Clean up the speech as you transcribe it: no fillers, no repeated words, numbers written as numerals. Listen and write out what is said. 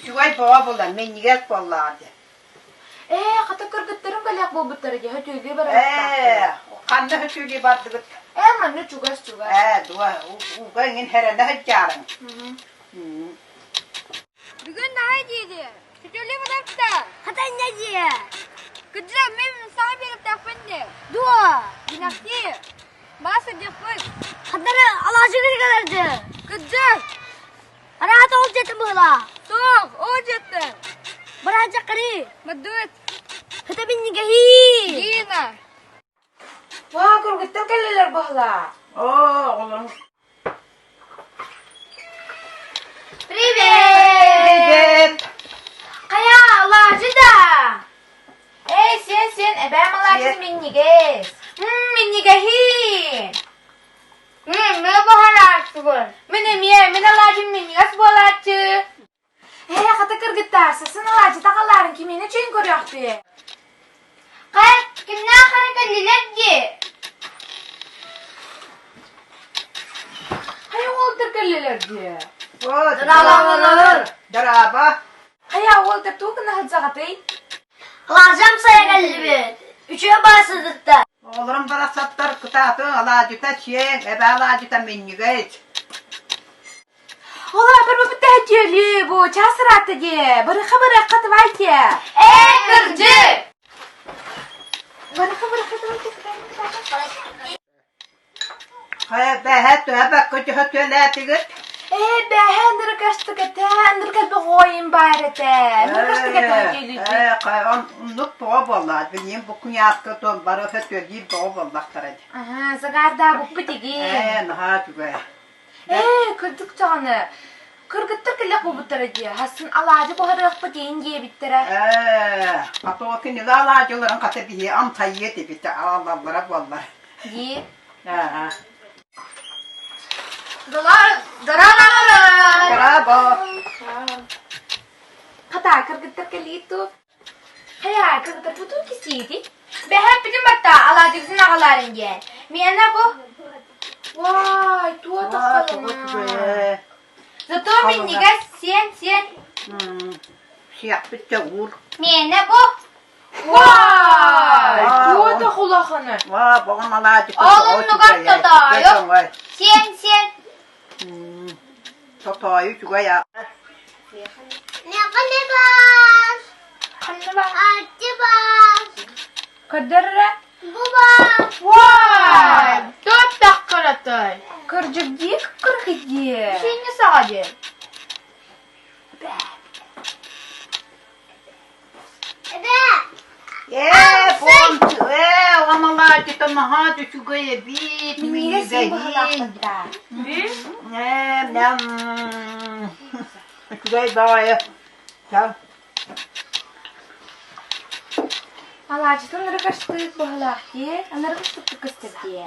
Үчүгэй бөҕө буолан, минньигэс буоллаҕа дии. Ээ, хата кыргыттарым кэлиэх буолбуттара дии, хөтүөлүү Ээ, барарыктаахтар. ханна хөтүөлүү бардыгыт? Ээ, манна чугас-чугас. Ээ, дуо, ууга иҥин хэрэнэ сылдьаарыҥ. Бүгүн наһаа диэди. Сөтүөлүү барарта. Хата инньэ диэ. Кыдьа, мин саҥа биэриэхтээхпин дии. Дуо? Динахтии. Баа сылдьыахпыт. Хатары алаажыгыр кэлэрди. Кыдьа. Араата ол дьиэтин быһыла. Суох, ол дьиэттэн. Быраадьаккары. Маддыт. Хата миннигэһии. Дина. Ваа, кыргыттар кэллилэр быһыла. Оо, оҕолорум. Привет! Привет! Хайа, алаажы да! Эй, сен, сен, эбээм алаажын минньигэс. Минньигэһии! Мин баһарааччыбын. Мин эмиэ, мин алаадьым минньигэс буолааччы. Ээ, хата кыргыттаар, сасын алаадьыта халаарын кимиэнэ чөйүн көрүөхпүө. Хай, кимнээх хара кэллилэр дии? Хайа уолтар кэллилэр дии? Оо, Драабалар. Драба. Хайа уолтар туох гына сылдьаҕытый? Алаадьам сайа кэллибит. Үчүгэй баасыдытта. Оҕолорум барахсаттар кытаатын алаадьыта сиэҥ, эбээ алаадьыта минньигэс. Ола, барбаппыт бу час ыраатта дии. Барыха барыахха давайте. Ээ, кырдьык! Барыха барыха давайте. Хайа бэһэ төһө бакка төһө төлээтигит? Ээ, бэһэ нырыкастык этэ, нырыкас бөҕөйүн баар этэ. Нырыкастык этэ диэлити. Ээ, хайа оннук тоҕо буоллаат, билигин бу куйааска туон бары сөтүөлүүр тоҕо буоллахтара дии. Аха, сагаардаабыппыт игин. Ээ, наһаа үчүгэй. Ээ, кырдьык даҕаны. Кыргыттар кэллэх буолбуттара дии. Хасын алаадьы буһарыахпыт иин диэбиттэрэ. Ээ, хата кинилэр алаадьыларын хата биһи амсайыа этибит, аалаллара буоллар. Дии. Аа. Дара-дара-дара! Браво! Хата, кыргыттар кэлиит ту. Хайа, кыргыттар тутун кисиити. Бэһэппитин батта алаадьыгытын аҕалаарын диэн. Миэнэ бу. Вай, туо таххалана. Зато минньигэс сиэн-сиэн. Сиэхпит да уур. Миэнэ бу. Вай, туо тахулаханы. Ва, боҕом алаадьыта Ол оннугар тотоойу. Сиэн-сиэн. Тотоойу үчүгэй а. Миэхэ не баар. Ханна баар? Арчы баар. Көрдөрөрө? Бу баар. Вай! Туттаххыратай. Кырдьык дии кыргыдьиэ. Сиҥҥэ саҕа диэн. Эбээ. Ээ, бон, ээ, оҕом алаадьыта наһаа үчүгэй эбит, Минньигэс син минньигэһин. быһалаахпыт Ээ, ням, үчүгэй баҕайы. Ча. Алаадьытын ырыкастык быһалаах дии, анарыкастык кыстыр дии.